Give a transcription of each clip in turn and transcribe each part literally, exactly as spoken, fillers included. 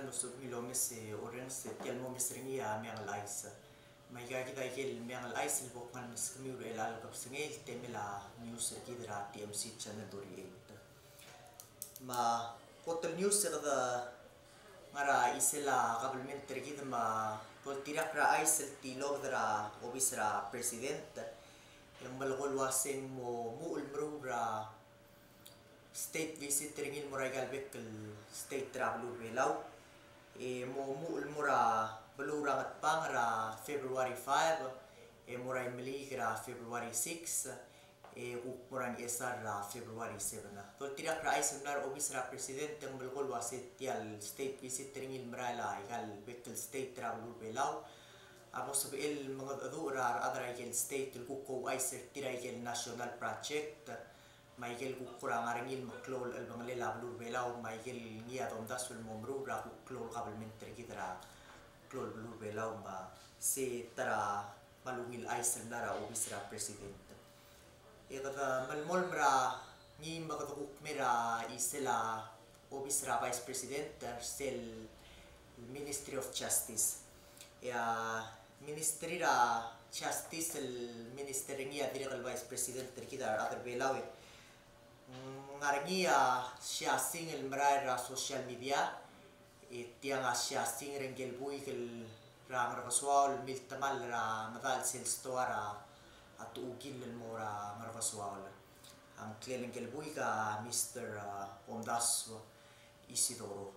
Osebechir el omes e orrenges er tia el mo omes er ngii a Meang el Chais. Me aika kid a ikel Meang el Chais el bo kngai el meskemiu er chelecha el kebesengei el temel a news er kid er a T M C Channel thirty-eight. Me a kot el news e kede ngar er a chisel a kabelment er kid me a doltirakl er a chais el tilobed er a obis er a president, e ng melekoi el uasei ng mo muchel el meruul er a state visit er ngii el mo er aika el bek el state er a beluu er a Belau. E mo muchel el mo er a beluu er a Ngatpang er a February five, e mo er a Imeliik er a February six, e kuk mo er a Ngchesar er a February seven. Doltirakl er a chais el mla er a obis er a president e ng melekoi el uasei tia el state visit er ngii el merael aika el bek el state er a beluu er a Belau a bo sebechel el mengedecheduch er a rechad er aike el state el kuk ouchais er tir aike el national project, me aike el kuk kora ngar er ngii el meklou el chelebangelel a beluu er a Belau, me aike el ngii a domdasu el mo meruul er a kuk klou el kabelment er kid er a klou el beluu er a Belau, me se ta er a kmal ungil chais el mla er a obis er a president. E kede melemolem er a ngii me kede kuk mei er a chisel a obis er a vice president er sel Ministry of Justice. E a Ministry er a Justice el minister er ngii a dirrek el vice president er kid a rechad er a Belau, e ng ngar er ngii a siasing el merael er a social media, e tiang a siasing er ngike el buik er a Ngerkesoaol el miltemall er a medal sel stoa er a Tuchukil el mo er a Ngerkesoaol. A ngklel ngike el buik a Mister, a, Omdasu Isidoro.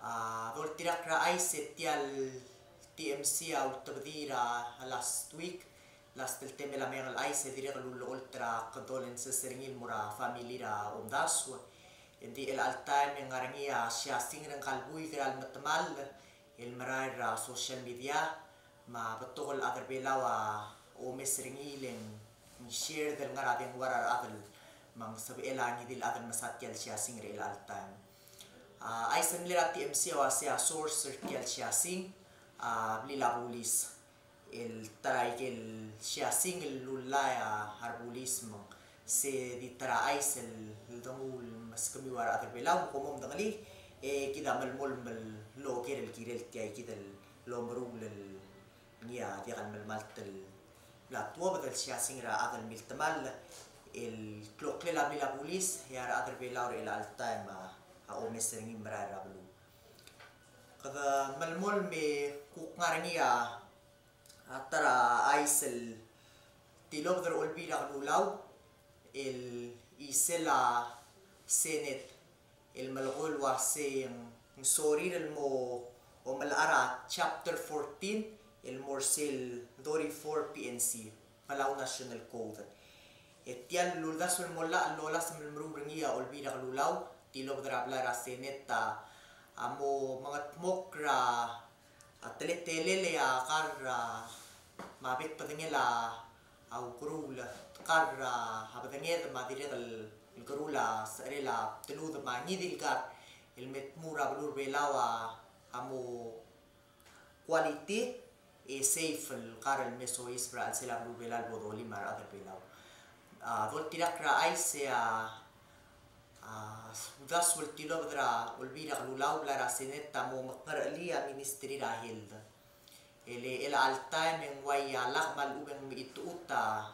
A doltirakl er a chais e tia el T M C a ultebedii er a last week, last el temel a Meang el Chais, e dirrek el ulecholt er a condolences er ngii el mo er a family er a Omdasu. E ng di chelecha el taem e ng ngar er ngii a siasing er ngka el buik er a lemetemall el merael er a social media, me a betok el chad er a Belau a omes er ngii le ng share el ngar er a dengua er a rechad el me ng sebechel a ngii di el chad el mesa tia el siasing er chelecha el taem. A chais el mle er a T M C a uasei a source er tia el siasing a blil a bulis, el ta er aike el siasing el lullai a rebulis me ng se di ta er a chais el denguu el meskemiu a rechad er a Belau me kom mo medengelii, e kid a melemolem el oker el kirel tia kid el omeruul el ngii a diak el melemalt el mla tuobed el siasing er a chad el miltemall el kloklel a blil a bulis, e a rechad er a Belau er chelecha el taem a omes er ngii el merael er a beluu. Kede melemolem e kuk ngar er ngii a a ta er a chais el tilobed er a Olbiil er a Kelulau el chisel a Senate el melekoi el uasei ng sorir el mo omelechar a Chapter fourteen el mo er sel thirty-four P N C, Palau National Code. E tia el uldasu el mo llach el lolasem el meruul er ngii a Olbiil er a Kelulau, tilobed er a blai er a Senate a, a mo mengetmokl er a a teletelel e a kar, a, me a bek el bedengel a, a ukeruul, kar, a, a bedenged me a dirrek el, el keruul a secherel a bdelud me a ngii di el kar el me tmuu er a beluu er a Belau a, a mo quality e safe el kar el me soiseb er a chelsel a beluu er a Belau el bo dolim a rechad er a Belau. A, doltirakl er a chais e a, a, uldasu el tilobed er a Olbiil er a Kelulau, blai er a Senate a mo mekngerchelii a Ministry er a Health. E le chelecha el taem e ng uai a lak me a lechub e ng mechitechut a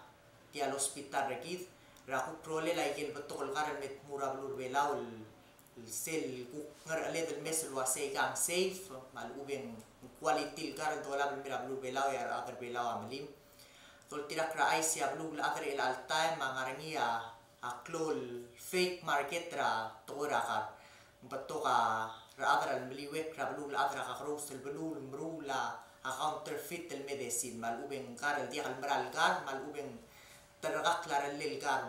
tia el hospital er kid er a kuk rolel aike el betok el kar el me tmuu er a beluu er a Belau el sel kuk ngercheled el mes el uasei aikang safe, me a lechub e ng quality el kar el dolab el mei er a beluu er a Belau e a rechad er a Belau a melim. Doltirakl er a chais e a beluulechad er chelecha el taem a ngar er ngii a klou el fake market er a tekoi er a kar. Ng betok a rechad er a lemeliuekl er a beluulechad er a kakerous el beluu el meruul a counterfeit el medicine, me a lechub e ng kar el diak el mera el kar, me a lechub e ng terrekakl a rellel el kar.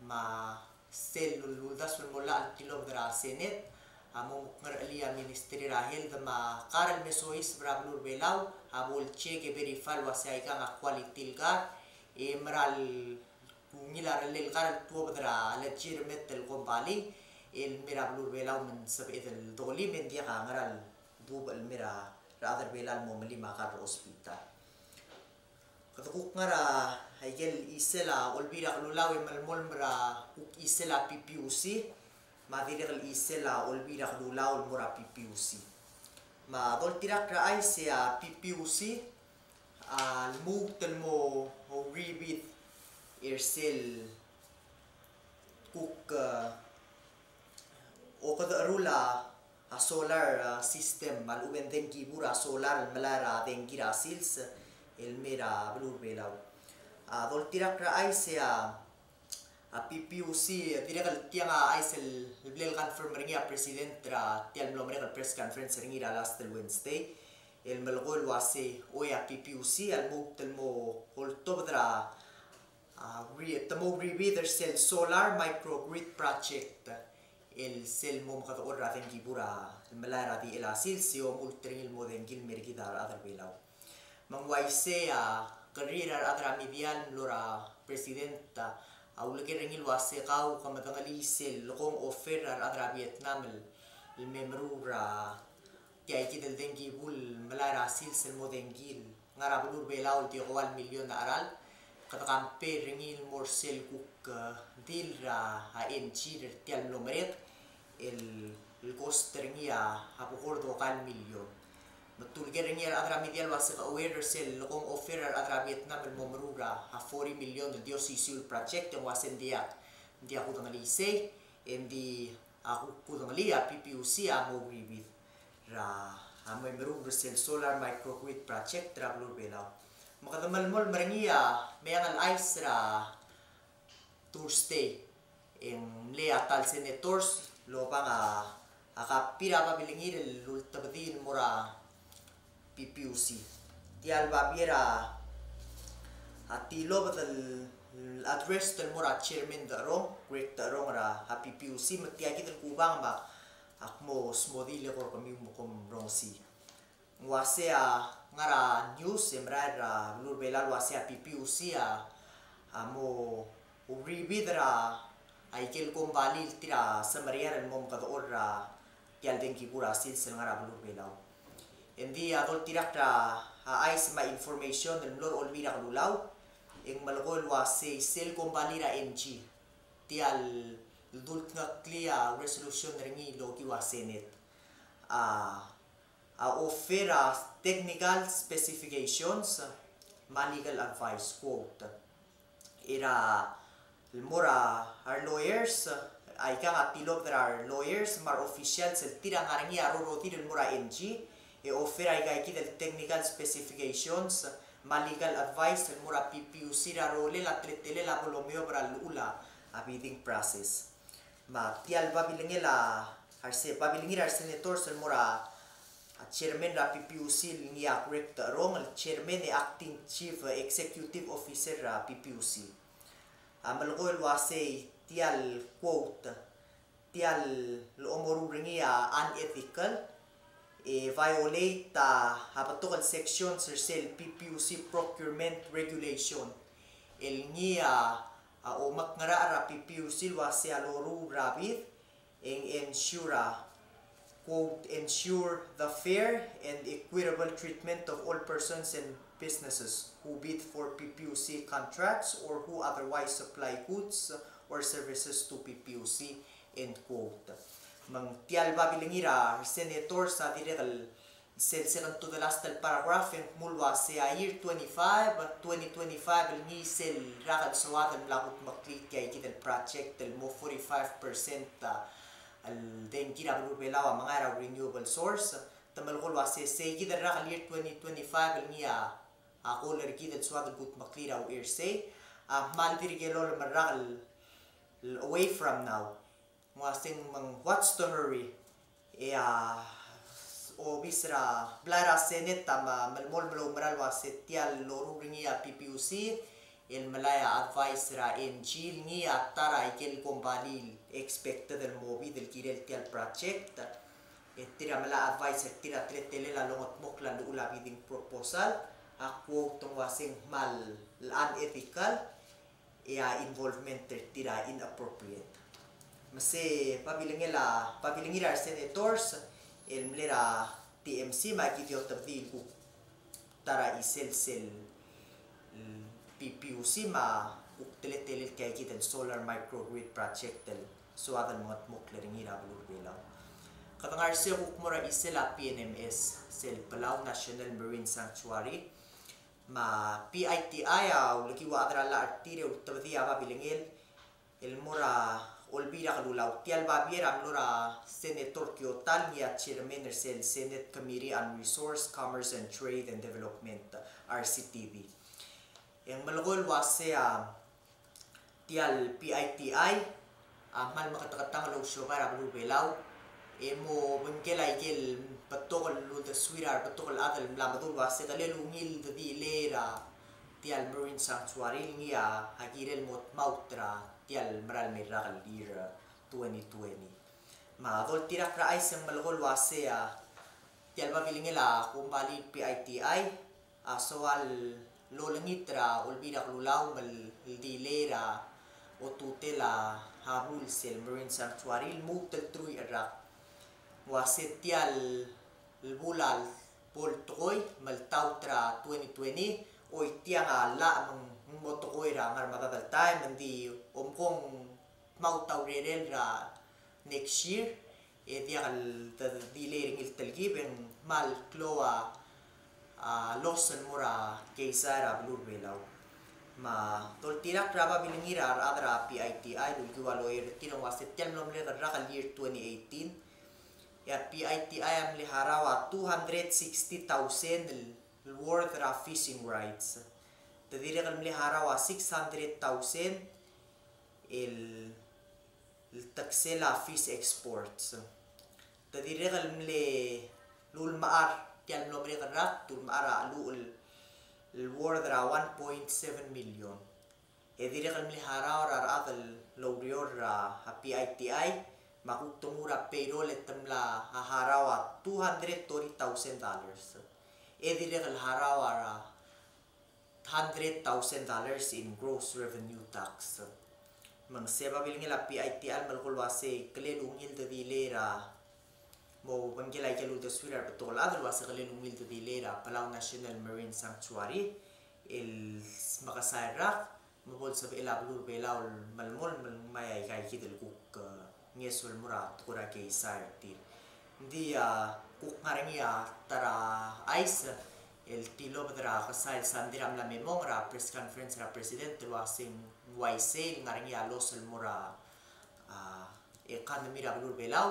Me a sel uldasu el mo llach el tilobed er a Senate a mo mekngerchelii a Ministry er a Health me a kar el me soiseb er a beluu er a Belau a bo el check e verify el uasei aikang a quality el kar e mera el ungil a rellel el kar el tuobed er a legitimate el company el mei er a beluu er a Belau me ng sebeched el dolim e ng diak a ngera el duubech el mei er a rechad er a Belau el mo melim a kar er a hospital. Kede kuk ngar er a ikel chisel a Olbiil er a Kelulau e melemolem er a kuk chisel a P P U C, me a dirrek el chisel a Olbiil er a Kelulau el mo er a P P U C. Me a doltirakl er a chais e a PPUC a lmuut el mo oureor er sel kuk, eh, okedecherul a solar, eh, system, me a lechub e ng dengkibu er a solar el melai er a dengki er a sils el mei er a beluu er a Belau. A doltirakl er a chais e a a PPUC, dirrek el tiang a chais el bla el confirm er ngii a president er tia el mlo merek el press conference er ngii er a last el Wednesday, el melekoi el uase oi a PPUC a lmuut el mo oltobed er a, a, re-, te mo rebid er sel solar microgrid project, el sel mo mekedechor er a dengkibu er a melai er a di el a sils e omult er ngii el mo dengki el mei er kid a rechad er Belau. Me ng uaisei a kerrir a rechad er a media el mlo er a president a uleker er ngii el uase kau ke medengelii sel lekong offer er a rechad er a Vietnam el, el me meruul er a tia ikid el dengkibu el melai er a sils el mo dengki el ngar er a beluu er a Belau el di oua el million a cheral, kede compare er ngii el mo er sel kuk, eh, deal er a Engie er tia el mlo merek, el, el cost er ngii a bekord oka el million. Me te uleker er ngii a rechad er a media el uase ke aware er sel lekong offer er a rechad er a Vietnam el mo meruul er a forty million el di osisiu el project, e ng uase ng diak, ng diak kudengelii sei, e ng di a ku-, kudengelii a PPUC a mo rebid er a, a mo meruul er sel solar microgrid project er a beluu er a Belau. Me kede melemolem er ngii a meang el chais er a Thursday, e ng mle a ta el senators el obang a, a copy er a babilengir el ultebedii el mo er a PPUC. Tia el babier a, a tilobed el address el mo er a chairman Decherong, Greg Decherong er a PPUC, me tia kid el kubang me ak mo smodii el eko er kemiu me kom rongesii. Ng uase a ngar er a news e merael er a beluu er a Belau el uase a PPUC a, a mo rebid er a ikel kombalii el tir a semeriar el mo mekedechor er a tia el dengkibu er a sils el ngar er a beluu er a Belau. Engdi a doltirakl er a chais me a information el mlo er a Olbiil er a Kelulau, e ng melekoi el uasei sel kombalii er a Engie, tia el dultngeklii a resolution er ngii el okiu a Senate, a, a offer a technical specifications me a legal advice, quote. Er a el mo er a re lawyers, aikang a tilobed er a re lawyers me a re officials el tir a ngar er ngii a rorodir el mo er a Engie, e offer aika ikid el technical specifications me a legal advice el mo er a PPUC er a rolel a teletelel a bo lomeob er a llechul a bidding process. Me tia el babilengel a, a re se-, babilengir a re senators el mo er a, a chairman er a PPUC el ngii a Greg Decherong, el chairman e acting chief executive officer er a PPUC, a melekoi el uasei tia el quote, tia el omoruul er ngii a unethical, e violate a, a betok el sections er sel PPUC procurement regulation el ngii a, a omekngerachel er a PPUC el uasei a loruul er a bid e ng ensure a, quote, ensure the fair and equitable treatment of all persons and businesses who bid for PPUC contracts or who otherwise supply goods or services to PPUC, end quote. Me ng tia el babilengir a re senators a dirrek el sel second to the last el paragraph e ng kmu el uasei a year twenty-five, twenty twenty-five el ngii sel rak el soad el mla kudmeklii tia ikid el project el mo forty-five percent, a, el dengki er a beluu er a Belau a mengai er a renewable source. Te melekoi el uasei sei kid el rak el year twenty twenty-five el ngii a, a goal er kid el soad el kudmeklii er a uchersei, a kmal dirk el olem el rak el away from now. Ng uaseng me ng what's the hurry? E a obis er a blai er a Senate a me, melemolem el oumera el uase tia el loruul er ngii a PPUC el melai a advice er a Engie el ngii a ta er a ikel kombalii el expected el mo bid el kirel tia el project. E tir a melai a advice er tir a teletelel a longedmokl a llechul a bidding proposal, a quote ng uaseng kmal unethical, e a involvement er tir a inappropriate. Me se babilengel a, babilengir a re senators el mle er a TMC me aki di otebedii el kuk ta er a chisel sel, mm, PPUC me a kuk teletelel tia ikid el solar microgrid project el soad el mengedmokl er ngii er a beluu er a Belau. Kede ngar er sei e kuk mo er a chisel a P N M S, sel Palau National Marine Sanctuary. Me a P I T I a ulekiu a chad er a llach er tir e ultebedii a babilengel el mo er a Olbiil er a Kelulau. Tia el babier a mlo er a Senator Kyota el ngii a chairman er sel Senate Committee on Resource, Commerce and Trade and Development, R C T D. E ng melekoi el uasei a tia el P I T I a kmal meketeketang el ousiobai er a beluu er a Belau, e mo obengkel a ikel betok el uldesuir a rebetok el chad el mla medung el uasei kele ungil dedilei er a tia el Marine Sanctuary el ngii a kirel mo dmaut er a tia el mera el mei el rak el year twenty twenty. Me a doltirakl er a chais e ng melekoi el uasei a tia el babilengel a kombalii el P I T I a soal el olengit er a Olbiil er a Kelulau me le dilei er a otutel a bul sel Marine Sanctuary el lmuut el truich el rak. Ng uasei tia el bul a bo el tekoi me le taut er a twenty twenty, choi tiang a llach me ng mo tekoi er a ngar er a medad el taem, ng di omko ng dmaut a urerel er a next year, e diak el de-, delay er ngii el telkib, e ng kmal klou a, a loss el mo er a keizai er a beluu er a Belau. Me a doltirakl er a babilengir a rechad er a P I T I el ulekiu a lawyer er tir e ng uasei tia el mlo merek el rak el year twenty eighteen, e a P I T I a mle harau a two hundred sixty thousand el worth er a fishing rights. Te dirrek el mle harau a six hundred thousand el el teksel a fish exports. Te dirrek el mle, el ulemechar, tia el mlo merek el rak, te ulemechar a cheluch el, el worth er a one point seven million. E dirrek el mle harau er a rechad el oureor er a P I T I, me a kuk te nguu er a payroll e te mla harau a two hundred thirty thousand dollars. E dirrek el harau er a hundred thousand dollars in gross revenue tax. Me ng sei a babilengel a P I T I a melekoi el uasei kele ungil dedilei er a, mo obengkel a ikel uldesuir a rebetok el chad el uasei kele ungil dedilei er a Palau National Marine Sanctuary el mekesai el rak, me bo lsebechel a beluu er a Belau el melemolem el ngmai aika ikid el kuk, eh, ngeso el mo er a tekoi er a keizai er tir. Ng di, ah, kuk ngar er ngii a ta er a chais el tilobed er a kesai el sandei er a mla me mong er a press conference er a president el uasei ng uaisei el ngar er ngii a loss el mo er a, ah, economy er a beluu er a Belau.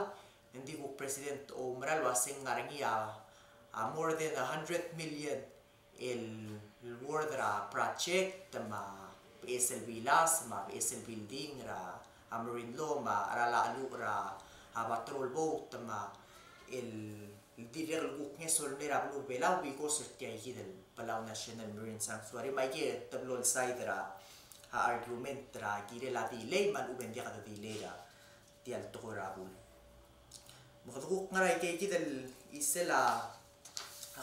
Ng di kuk president a oumera el uasei ng ngar er ngii a, ah, more than a hundred million el, el worth er a project, me a beches el villas, me a beches el building er a, a marine law, me a cheral a cheluch er a, a patrol boat, me a el, el dirrek el kuk ngeso el mei er a beluu er a Belau because er tia ikid el Palau National Marine Sanctuary, me aike te blo el side er a, a argument er a kirel a delay, me a lechub e ng diak de delay er a tia el tekoi er a bul. Me kede kuk ngar er a ike ikid el chisel a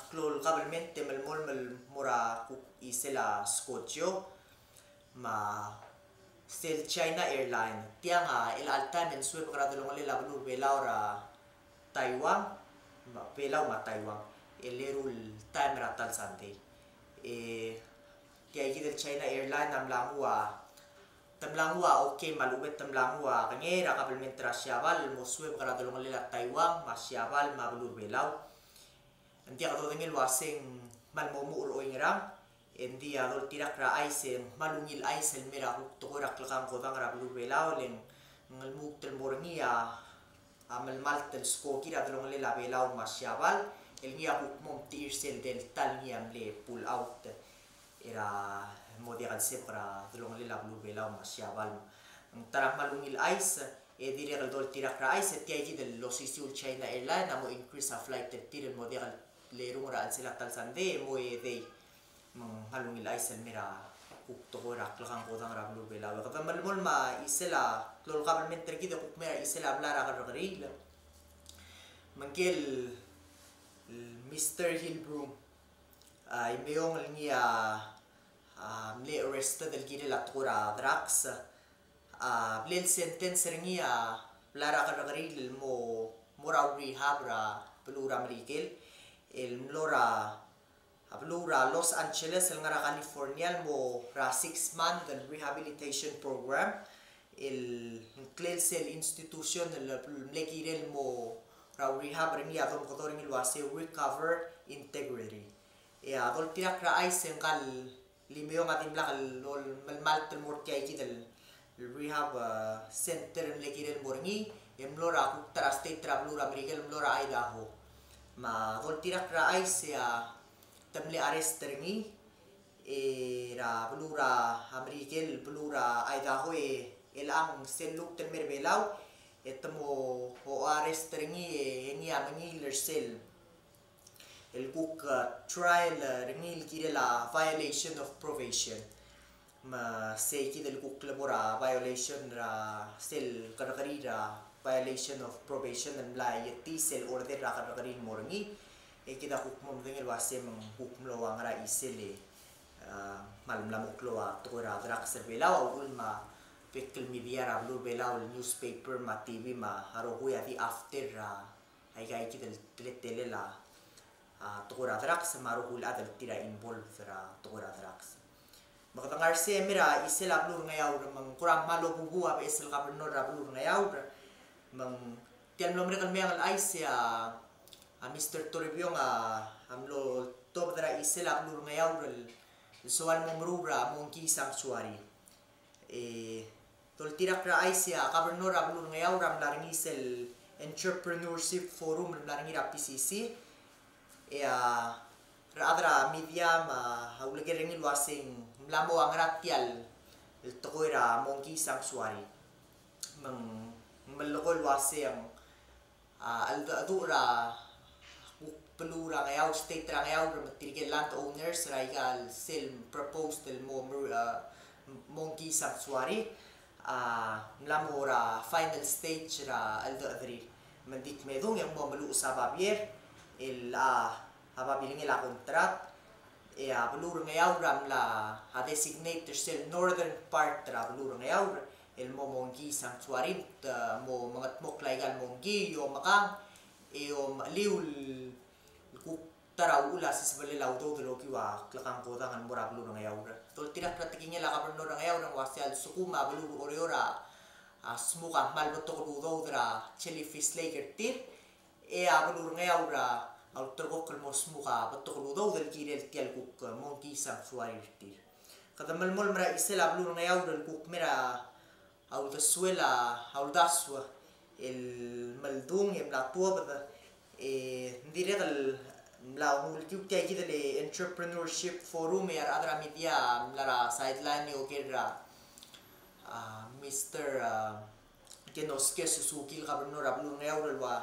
klou el government e melemolem el mo er a kuk chisel a skojo, me a sel China Airline. Tiang a chelecha el taem e ng suebek er a delongelel a beluu er a Belau er a Taiwan, me a Belau me a Taiwan, el eru el taem er a ta el sandei. E tia ikid el China Airline a mla nguu a, te mla nguu a okay me a lechub e te mla nguu a kengei er a kabelment er a Siabal el mo suebek er a delongelel a Taiwan me a Siabal me a beluu er a Belau. Ng diak dodengei el uasei ng kmal mo muchel er oingerang, e ng di a doltirakl er a chais e ng kmal ungil chais el mei er a kuk tekoi er a klekangkodang er a beluu er a Belau, le ng lmuut el mo er ngii a a melemalt el skoki er a delongelel a Belau me a Siabal, el ngii a kuk mo mtechir sel Delta el ngii a mle pull out er a mo diak el sebek er a delongelel a beluu er a Belau me a Siabal. Ng ta er a kmal ungil chais, e dirrek el doltirakl er a chais, e tia ikid el osisiu el China Airline a mo increase a flight er tir el mo diak el lerung er a chelsel a ta el sandei, e mo edei. Me ng kmal ungil chais el mei er a kuk tekoi er a klekangkodang er a beluu er a Belau. E kede melemolem a chisel a klou el government er kid e kuk mei er a chisel a blai er a kerrekeriil. Me ngike el Mister Hillbroom, a, Imeong el ngii a, a, mle arrested el kirel a tekoi er a drugs. A, blal sentence er ngii a blai er a kerrekeriil el mo, mo er a rehab er a beluu er a Merikel. El mlo er a a beluu er a Los Angeles el ngar er a California el mo er a six month el rehabilitation program el ngklel sel institution el mle kirel mo er a rehab er ngii a domekedo er ngii el uase recover integrity. E a doltirakl er a chais e ngka el Limeong a dimlak el melemalt el mo er tia kid el rehab, eh, center el mle kirel el mo er ngii, e mlo er a kuk ta er a state er a beluu er a Merikel, mlo er a Idaho. Me a doltirakl er a chais e a te mle arrest er ngii, e er a beluu er a Merikel, beluu er a Idaho, e chelechang sel lluut el mer a Belau, e te mo arrest er ngii, e ngii a mengiil er sel el kuk, eh, trial, eh, er ngii el kirel a violation of probation. Me sei kid el kuk lebo er a violation er a sel kerrekeriil er a violation of probation el mla ieti sel order er a kerrekeriil el mo er ngii. E kid a kuk mo medengei el uase me ng kuk mlo ua ngera chisel e, eh, me a le mla mo klou a tekoi er a drugs er a Belau, a uchul me a bek el media er a beluu er a Belau el newspaper me a T V me a rokui a di after er a aika kid el teletelel a, a, tekoi er a drugs me a rokui el chad el tir a involved er a tekoi er a drugs. Me kede ngar er sei e mei er a chisel a beluu er a Ngeaur me ng kora mlo bubu a beches el governor er a beluu er a Ngeaur. Me ng tia el mlo merek el meang el chais e a, a Mister Toribiong a, a mlo tobed er a chisel a beluu er a Ngeaur el, el soal mo meruul er a monkey sanctuary. E doltirakl er a chais e a governor er a beluu er a Ngeaur a mla er ngii sel Entrepreneurship Forum el mla er ngii er a P C C. E a rechad er a media me a uleker er ngii el uase ng mla mo ua ngera tia el tekoi er a monkey sanctuary. Me ng melekoi el uase ng a, cheldecheduch er a kuk beluu er a Ngeaur, state er a Ngeaur, me tirke el land owners er aika el sel proposed el mo, mo, a, monkey sanctuary, a, mla mo er a final stage er a cheldechederir. Me ng di kmedung e ng mo meluches a babier, el, a, a babilngel a contract, e a beluu er a Ngeaur a mla, a, designate er sel northern part er a beluu er a Ngeaur, el mo monkey sanctuary, te mo mengetmokl aika el monkey, e omekang, e omecheliu el kuk ta er a uchul a sisebelel a udoud el okiu a klekangkodang el mo er a beluu er a Ngeaur. Doltirakl er a tekingel a governor er a Ngeaur, ng uasei a lsekum a beluu er a Oreor a, a, smuk a kmal betok el udoud er a jellyfish lake er tir, e a beluu er a Ngeaur a ulterekokl el mo smuk a betok el udoud el kirel tia el kuk, e, monkey sanctuary er tir. Kede melemolem er a chisel a beluu er a Ngeaur el kuk mei er a uldesuel a uldasu el meldung e mla tuobed, e ng dirrek el mla nguu el kiu tia kid el Entrepreneurship Forum, e a rechad er a media a mla er a sideline e oker er a, a, Mister, a, Kenosuke Suzuki el governor er a beluu er a Ngeaur el ua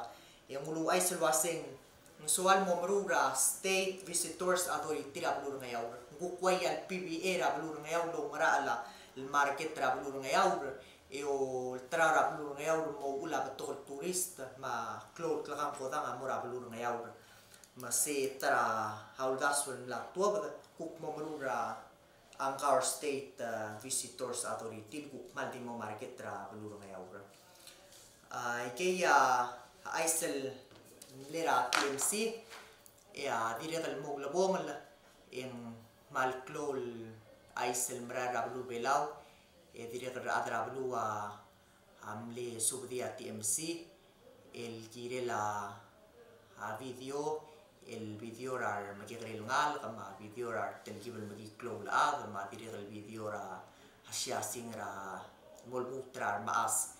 e ng uluuchais el uaseng ng soal mo meruul er a State Visitors Authority er a beluu er a Ngeaur. Ng kuk uaia el P V A er a beluu er a Ngeaur el oungerachel el market er a beluu er a Ngeaur, e olterau er a beluu er a Ngeaur el mo uchul a betok el tourist me a klou el klekangkodang a mo er a beluu er a Ngeaur. Me se ta er a uldasu el mla tuobed, kuk mo meruul er a Angaur State, a, Visitors Authority el kuk kmal di mo market er a beluu er a Ngeaur. A, ikei a chais el mle er a T M C, e a dirrek el mo ulebongel e ng kmal klou el chais el merael er a beluu er a Belau, e dirrek el rechad er a beluu a a mle subedii a T M C el kirel a, a video, el video er a remekekerei el ngalek, me a video er a retelkib el mekiklou el chad, me a dirrek el video er a, a siasing er a mo lmuut er a remechas.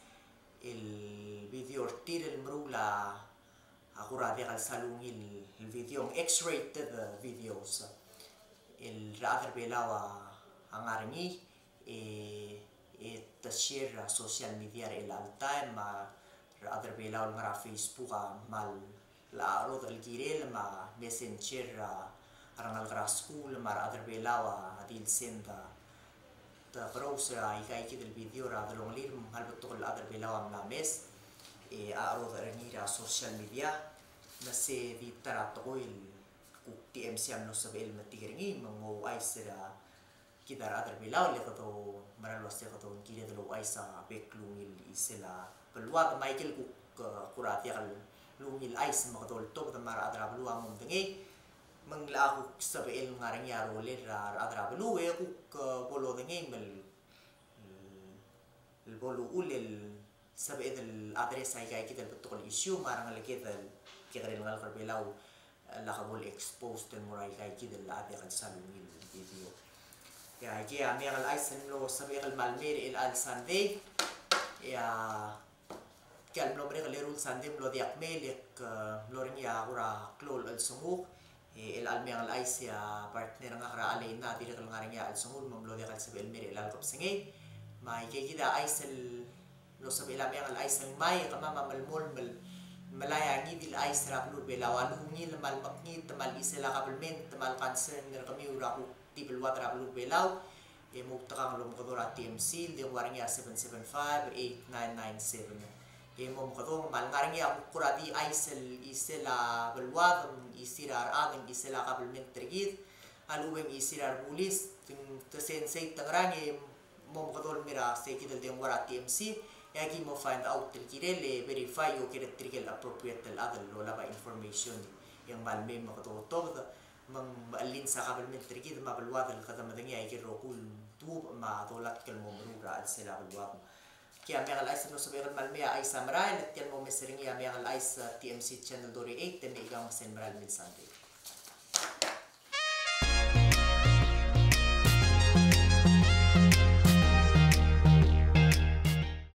El video er tir el meruul a, a kora diak el sal ungil el video, X-rated videos. El rechad er a Belau a ngar er ngii, e, e te share er a social media er chelecha el taem, me a rechad er a Belau el ngar er a Facebook a kmal cherodech el kirel, me a messenger er a rengalek er a skuul, me a rechad er a Belau a di el send a, te browse er aika kid el video er a delongelir, me ng kmal betok el chad er a Belau a mla mes, e a cherodech er ngii er a social media, me se di ta er a tekoi el kuk T M C a mlo sebechel el metik er ngii, me ng ouchais er a kid a rechad er a Belau, le kede mera el uase kede kired el ouchais a bek el ungil chisel a beluad, me aike el kuk, e, kora diak el ungil chais me kede oltobed me a rechad er a beluu a mo medengei, me ng locha kuk sebechel el ngar er ngii a rolel er a rechad er a beluu, e kuk, e, bo lodengei me le, le bo luchul el sebeched el address aika kid el betok el issue me a rengeleked el kekerei el ngalek er a Belau el lak bo el exposed el mo er aika kid el a diak el sal ungil el video. E aike a Meang el Chais el mlo sebechek el kmal mei er chelecha el Sunday. E a Tia el mlo merek el eru el Sunday mlo diak mei e le ak mlo er ngii a kora klou el chelsenguk. E chelecha el Meang el Chais e a partner er ngak er a Aleina a dirrek el ngar er ngii a chelsengul me ng mlo diak el sebechel el mei er chelecha el kebesengei. Me aike kid a chais el mlo sebechel a Meang el Chais el ngmai e kemam a melemolem el melai a ngii di el chais er a beluu er a Belau a lungil me a lemekngit me a chisel a kabelment me a concern er kemiu er a kuk di beluad er a beluu er a Belau. E mo outekangel el omekedong er a T M C, el dengua er ngii a seven seven five eight nine nine seven. E mo omekedong me a lengar er ngii a kuk kora di chais el chisel a beluad, me ng chisir a rechad, me ng chisel a kabelment er kid, a lechub e ng chisir a rebulis, te sensei te ngerang e mo omekedong el mei er a se kid el dengua er a T M C, e aki mo find out el kirel e verify e oker er tirke el appropriate el chad el olab a information e ng kmal mei me kede otobed. Me ng mechelins a kabelment er kid me a beluad el kede medengei aike el rokui el duubech me a dolatk el mo meruul er a chelsel a beluad. Tia a Meang el Chais el mlo sebechek el kmal mei a chais a merael, tia el mo omes er ngii a Meang el Chais T M C Channel thirty-eight, e mechikang me sel merael mei el Sunday.